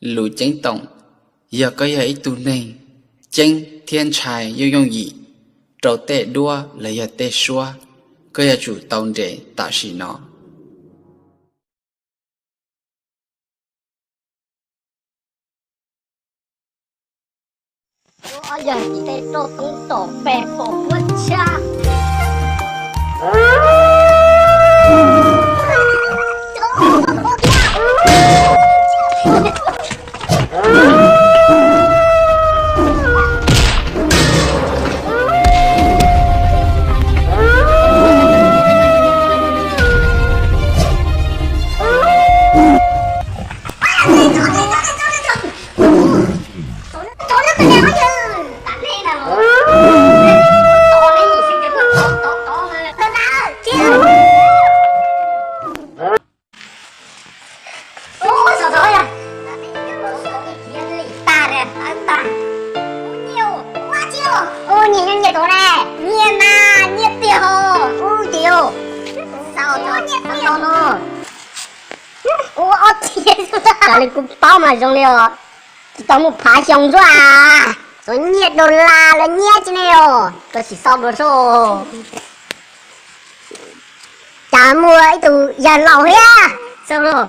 Lus ceeb toom: yog koj yog ib tug neeg ceeb thiab ntshai yooj yooj yim rau tej duab los yog tej suab, koj yuav tsum tau nres tam sim no. Yog tim tej roj toob tom pes pom puab tshab. Ub, nyiam nyiam tus ne, nyiam mas nyiam tiag hos. Ub, ces yog xav tau no. Ub, ob txhiab xwb, raws li kuv paub mas zoo li os, tsis tau muaj phav xyoo ntsuab. Txawm nyiaj dollar los nyiaj tsis ne os, koj sim xav dua soj. Cas muaj ib tug yawg laus thiab xwb los.